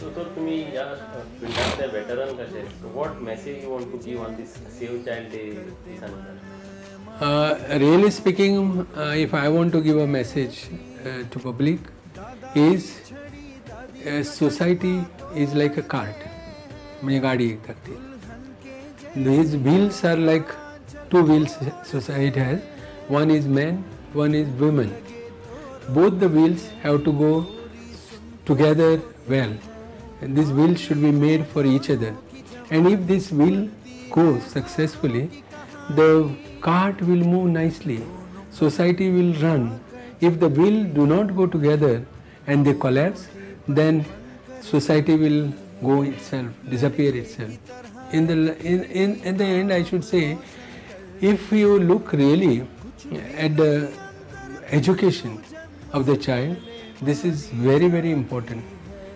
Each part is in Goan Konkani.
दोतोर, तुमी ह्या फिल्डांतले वेटरन कशे, what message you want to give on this Save Child Day दिसा? Really speaking, if I want to give a message to public is society is like a cart, म्हणजे गाडी एक धाकटी. These wheels are like two wheels society has. One is man, one is women. Both the wheels have to go together well, and these wheels should be made for each other. And if this wheel goes successfully, the cart will move nicely, society will run. If the wheel do not go together and they collapse, then society will go itself, disappear itself. In the end, I should say, if you look really at the education of the child, this is very, very important.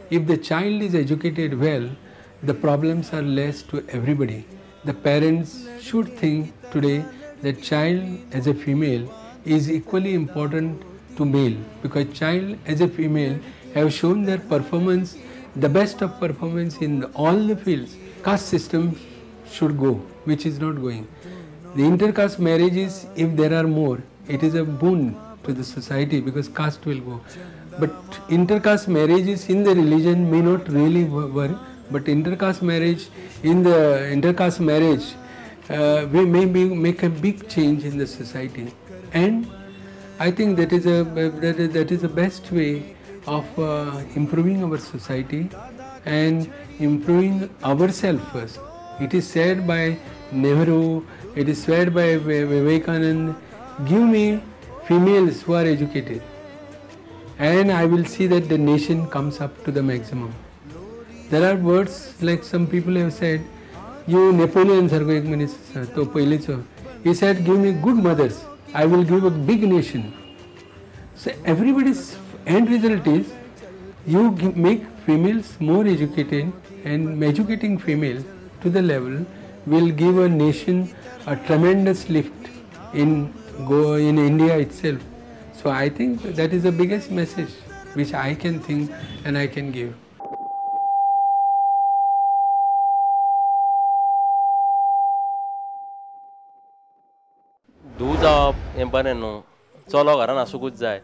If the child is educated well, the problems are less to everybody. The parents should think today that child as a female is equally important to male, because child as a female have shown their performance, the best of performance in all the fields. Caste system should go, which is not going. The intercaste marriages, if there are more, it is a boon to the society because caste will go. But intercaste marriages in the religion may not really work, but intercaste marriage, in the intercaste marriage, we may make a big change in the society. And I think that is that is the best way of improving our society and improving ourselves first. It is said by Nehru, it is said by Vivekanand, give me females who are educated and I will see that the nation comes up to the maximum. There are words like some people have said, you Napoleon sarko ek manis to pahilicho, he said, give me good mothers, I will give a big nation. So everybody's end result is you make females more educated, and educating female to the level will give a nation a tremendous lift in in India itself. So I think that is the biggest message which I can think and I can give. धूव जावप हें बरें न्हू, चलो घरान आसूंकूच जाय.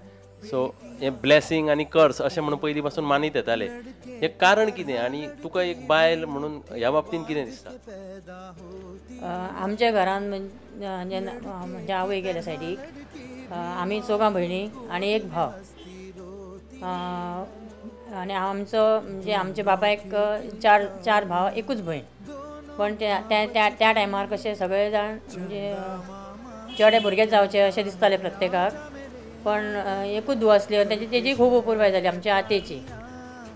सो हें ब्लेसिंग आनी कर्स अशें म्हणून पयलीं पासून मानीत येताले. हें कारण कितें आनी तुका एक बायल म्हणून ह्या बाबतीन कितें दिसता? आमच्या घरान म्हणजे आवय गेल्या सायडीक आमी चौगां भयणी आनी एक भाव, आनी आमचो म्हणजे आमच्या बापायक चार भाव एकूच भयण. पण त्या त्या त्या टायमार कशें सगळे जाण म्हणजे चेडे भुरगे जावचे अशें दिसतालें प्रत्येकाक, पण एकूच धूव आसली आनी तेजी खूब अपुरबाय जाली आमच्या आतेची.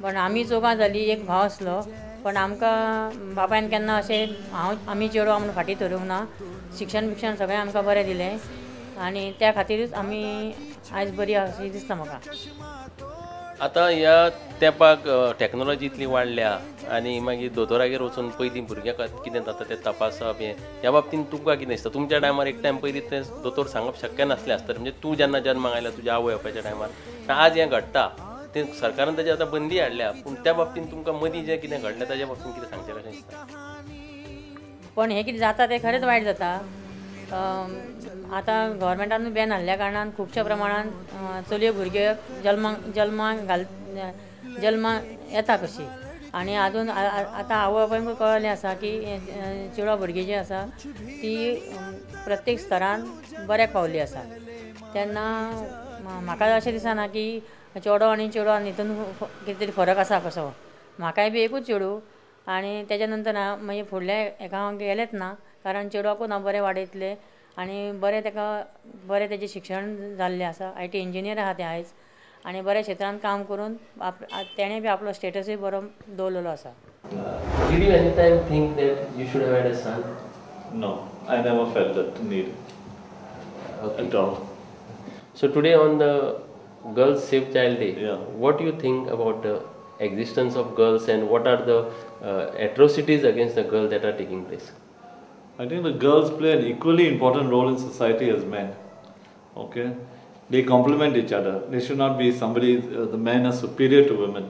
पण आमी चौगां जाली, एक भाव आसलो, पण आमकां बापायन केन्ना अशें हांव आमी चेडवां म्हणून फाटीं धरूंक ना. शिक्षण बिक्षण सगळें आमकां बरें दिलें आनी त्या खातीरूच आमी आयज बरी आसा अशें दिसता म्हाका. आतां ह्या तेंपाक टॅक्नोलॉजी इतली वाडल्या आनी मागीर दोतोरागेर वचून पयलीं भुरग्याक कितें जाता तें तपासप, हें ह्या बाबतीन तुमकां कितें दिसता? तुमच्या टायमार एक टायम पयलीं तें दोतोर सांगप शक्य नासलें आसतलें, म्हणजे तूं जेन्ना जन्माक आयला तुज्या आवय बापायच्या टायमार. आज हें घडटा, तें सरकारान ताजेर आतां बंदी हाडल्या, पूण त्या बाबतीन तुमकां मदीं जें कितें घडलें ताज्या बाबतीन कितें सांगचें कशें दिसता? पण हें कितें जाता तें खरेंच वायट जाता. आतां गव्हर्मेंटान बॅन हाडल्या कारणान खुबश्या प्रमाणान चलयो भुरगे जल्माक जल्माक येता कशी. आनी आजून आतां आवय बापायंकूय कळ्ळें आसा की चेडवां भुरगीं जीं आसा ती प्रत्येक स्तरान बऱ्याक पावल्ली आसा. तेन्ना म्हाका अशें दिसना की चेडो आनी चेडवां हितून कितें तरी फरक आसा कसो. म्हाकाय बी एकूच चेडूं आनी तेज्या नंतर हांव मागीर फुडल्या हेका हांव गेलेंच ना, कारण चेडवाकूच हांव बरें वाडयतलें आनी बरें ताका बरें तेजें शिक्षण जाल्लें आसा. IT engineer आसा तें आयज आनी बऱ्या क्षेत्रान काम करून तेणें बी आपलो स्टेटसूय बरो दवरलेलो आसा. Did you any time think that you should have had a son? No, I never felt that need at all. So today on the Girls Save Child Day, yeah, what do you think about the existence of girls and what are the atrocities against the girl that are taking place? I think the girls play an equally important role in society as men. Okay, they complement each other. They should not be somebody, the men are superior to women.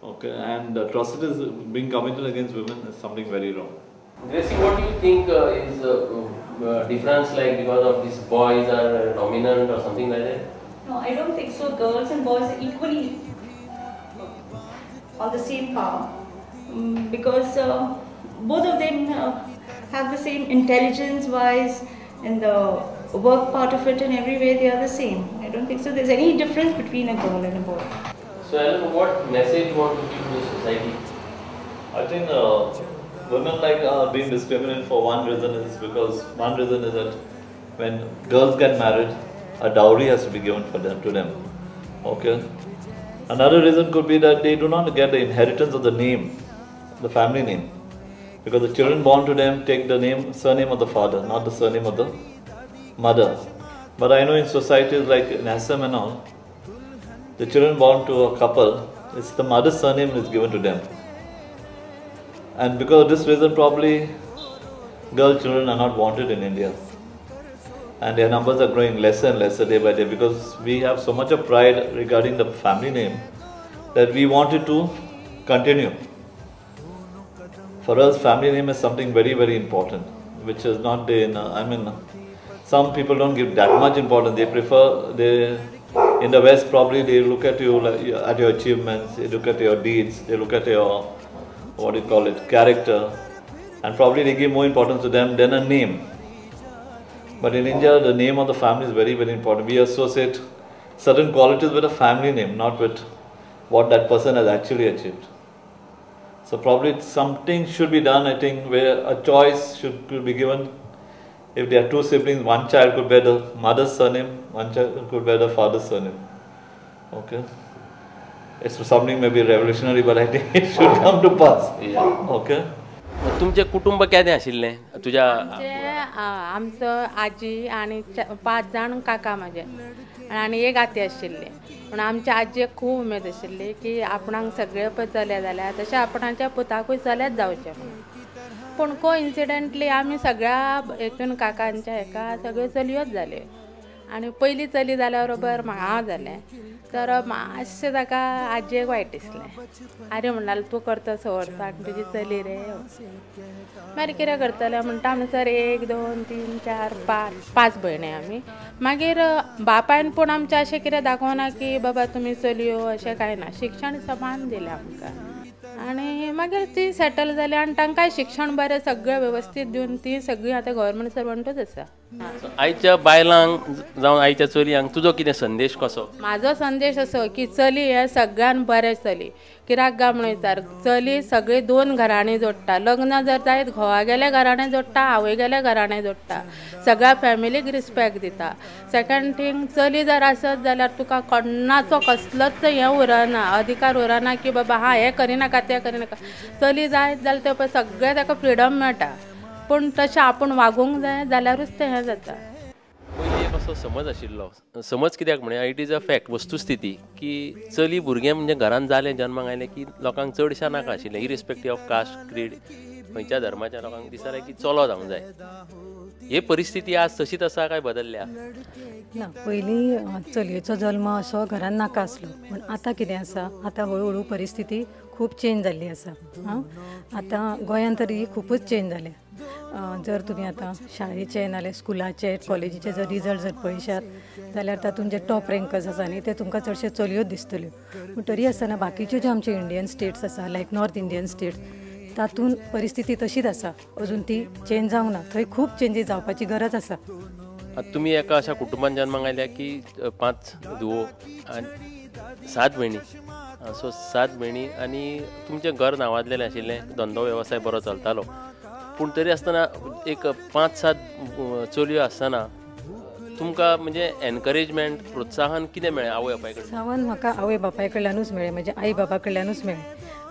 Okay, and atrocities being committed against women is something very wrong. Gracy, what do you think is difference, like because of these boys are dominant or something like that? No, I don't think so. Girls and boys are equally on the same par, because both of them have the same intelligence wise and the work part of it, and every way they are the same. I don't think so there's any difference between a girl and a boy. So Alan, what message you want to give to the society? I think women like are being discriminated for one reason is because one reason is that when girls get married, a dowry has to be given for them to them. Okay. Another reason could be that they do not get the inheritance of the name, the family name, because the children born to them take the name, surname of the father, not the surname of the mother. But I know in societies like in Assam and all, the children born to a couple, it's the mother's surname is given to them. And because of this reason, probably girl children are not wanted in India. And their numbers are growing lesser and lesser day by day, because we have so much of pride regarding the family name that we want it to continue. For us, family name is something very, very important, which is not in, I mean, some people don't give that much importance. They prefer, they, in the West probably they look at you, like, at your achievements, they look at your deeds, they look at your, what do you call it, character, and probably they give more importance to them than a name. But in India, the name of the family is very, very important. We associate certain qualities with a family name, not with what that person has actually achieved. So probably something should be done, I think, where a choice should be given. If there are two siblings, one child could bear the mother's surname, one child could bear the father's surname. Okay. It's something maybe revolutionary, but I think it should come to pass. Yeah. Okay. तुमचे कुटुंब केदें आशिल्लें तुज्या? आमचो आजी आनी 5 जाण काका म्हाजे आनी एक आती आशिल्ली. पूण आमच्या आजयेक खूब उमेद आशिल्ली की आपणाक सगळे पळय चले जाल्यार तशें आपणाच्या पुताकूय चलेच जावचें म्हणून. पूण कोइन्सिडंटली आमी सगळ्या हेतून काकांच्या हेका सगळ्यो चलयोच जाल्यो आनी पयली चली जाल्या बरोबर हांव जालें तर मातशें ताका आजयेक वायट दिसलें. आरे म्हणटालें तूं करता 6 वर्सां आनी तुजी चली रे. मागीर कितें करतलें म्हणटा म्हणसर 1 2 3 4 5 5 भयणी आमी. मागीर बापायन पूण आमचें अशें कितें दाखोवना की बाबा तुमी चलयो अशें कांय ना. शिक्षण समान दिलें आमकां आनी मागीर ती सेटल जाली आनी तांकांय शिक्षण बरें सगळें वेवस्थीत दिवन ती सगळीं आतां गव्हर्मेंट सर्वंटूच आसा. आयच्या बायलांक जावं आयच्या चलयांक तुजो कितें संदेश कसो? म्हाजो संदेश असो की चली हें सगळ्यान बरें चली. कित्याक काय म्हणून विचार, चली सगळी 2 घराणीं जोडटा. लग्न जर जायत घोवा गेले घराणें जोडटा, आवय गेले घराणें जोडटा, सगळ्या फॅमिलीक रिस्पेक्ट दिता. सेकंड थींग, चली जर आसत जाल्यार तुका कोणाचो कसलोच हें उरना, अधिकार उरना की बाबा हा हें करिनाका तें करिनाका. चली जायत जाल्यार ते पळय सगळें ताका फ्रिडम मेळटा, पूण तशें आपूण वागूंक जाय जाल्यारूच तें हें जाता. पयलीं एक असो समज आशिल्लो, समज कित्याक म्हणया, it is a fact, वस्तुस्थिती की चली भुरगें म्हणजे घरान जालें, जन्माक आयलें की लोकांक चडशा नाका आशिल्लें, इरिस्पेक्टीव ऑफ कास्ट क्रीड, खंयच्या धर्माच्या लोकांक दिसतालें की चलो जावंक जाय. ही परिस्थिती आज तशीच आसा काय बदलल्या? ना, पयलीं चलयेचो जल्म असो घरान नाका आसलो, पूण आतां कितें आसा, आतां हळू हळू परिस्थिती खूब चेंज जाल्ली आसा. आं, आतां गोंयांत तरी खुबूच चेंज जाल्या. जर तुमी आतां शाळेचे नाल्यार स्कुलाचे कॉलेजीचे जर रिजल्ट जर पळयशात जाल्यार तातूंत जे टॉप रँकर्स आसा न्ही ते तुमकां चडशे चलयोच दिसतल्यो. पूण तरी आसतना बाकीच्यो ज्यो आमचे इंडियन स्टेट्स आसा, लायक नॉर्थ इंडियन स्टेट्स, तातूंत परिस्थिती तशीच आसा, अजून ती चेंज जावंक ना. थंय खूब चेंजीस जावपाची गरज आसा. तुमी एका अशा कुटुंबान जन्माक आयल्या की 5 धुवो आनी 7 भयणी, सो 7 भयणी आनी तुमचें घर नांवाजलेलें आशिल्लें, धंदो वेवसाय बरो चलतालो, पूण तरी आसतना एक 5-7 चलयो आसतना तुमकां म्हणजे एनकरेजमेंट, प्रोत्साहन कितें मेळ्ळें आवय बापाय कडल्यान? सावन म्हाका आवय बापाय कडल्यानूच मेळ्ळें, म्हणजे आई बाबा कडल्यानूच मेळ्ळें.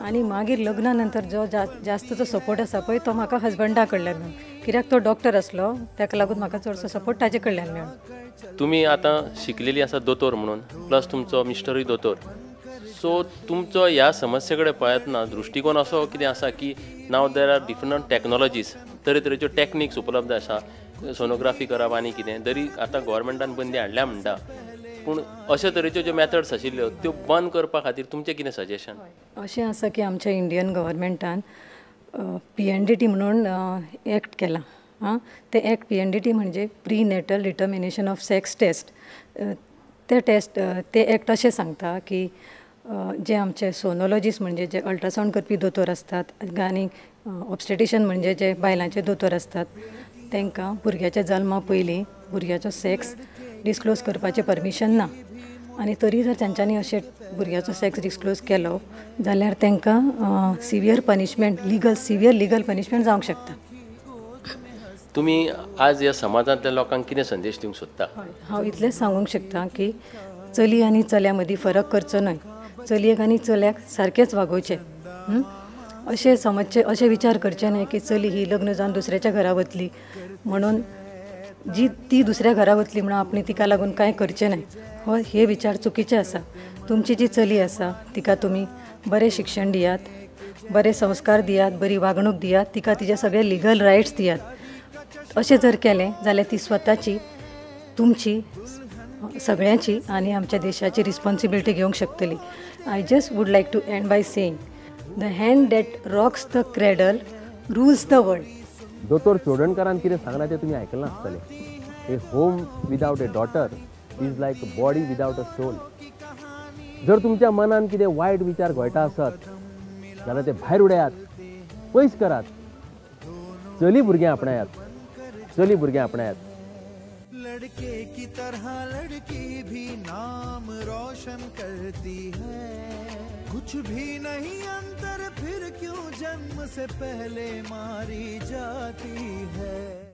आनी मागीर लग्ना नंतर जो जास्त जो सपोर्ट आसा पळय तो म्हाका हजबंडा कडल्यान मेळ्ळो. कित्याक तो डॉक्टर आसलो, ताका लागून म्हाका चडसो सपोर्ट ताजे कडल्यान मेळ्ळो. तुमी आतां शिकलेली आसा दोतोर म्हणून, प्लस तुमचो मिस्टरूय दोतोर, सो तुमचो ह्या समस्ये कडेन पळयतना दृश्टिकोन असो कितें आसा की now there are different technologies, तरेतरेच्यो टॅक्निक्स उपलब्ध आसा, सोनोग्राफी करप आनी कितें, तरी आतां गव्हर्मेंटान बंदी हाडल्या म्हणटा, पूण अशे तरेच्यो ज्यो मेथड्स आशिल्ल्यो त्यो बंद करपा खातीर तुमचें कितें सजेशन? अशें आसा की आमच्या इंडियन गव्हर्मेंटान PNDT म्हणून एक्ट केला. आं, ते एक्ट PNDT म्हणजे pre natal determination of sex test. ते टेस्ट ते एक्ट अशें सांगता की जे आमचे सोनोलॉजिस्ट म्हणजे जे अल्ट्रासावंड करपी दोतोर आसतात आनी ऑब्स्टेटिशन म्हणजे जे बायलांचे दोतोर आसतात तांकां भुरग्याच्या जल्मा पयलीं भुरग्याचो सेक्स डिस्क्लोज करपाचें परमिशन ना. आनी तरी जर तांच्यांनी अशें भुरग्याचो सेक्स डिस्क्लोज केलो जाल्यार तांकां severe punishment legal severe legal punishment जावंक शकता. तुमी आज ह्या समाजांतल्या लोकांक कितें संदेश दिवंक सोदता? हांव इतलेंच सांगूंक शकता की चली आनी चल्या मदीं फरक करचो न्हय. चलयेक आनी चल्याक सारकेंच वागोवचें. अशें समजचें, अशें विचार करचे न्हय की चली ही लग्न जावन दुसऱ्याच्या घरा वतली म्हणून जी ती दुसऱ्या घरा वतली म्हणून आपणे तिका लागून कांय करचें न्हय. हो हे विचार चुकीचे आसा. तुमची जी चली आसा तिका तुमी बरें शिक्षण दियात, बरे संस्कार दियात, बरी वागणूक दियात, तिका तिचे सगळे लिगल रायट्स दियात. अशें जर केलें जाल्यार ती स्वताची, तुमची, सगळ्यांची आनी आमच्या देशाची रिस्पॉन्सिबिलिटी घेवंक शकतली. I just would like to end by saying the hand that rocks the cradle rules the world. दोतोर चोडणकारान कितें सांगलां तें तुमी आयकलां आसतलें. A home without a daughter is like a body without a soul. जर तुमच्या मनान कितें वायट विचार घोळटा आसत जाल्यार ते भायर उडयात, पयस करात. चली भुरगें आपणायात, चली भुरगें आपणायात. लड़के की तरह लड़की भी नाम रोशन करती है, कुछ भी नहीं अंतर फिर क्यों जन्म से पहले मारी जाती है.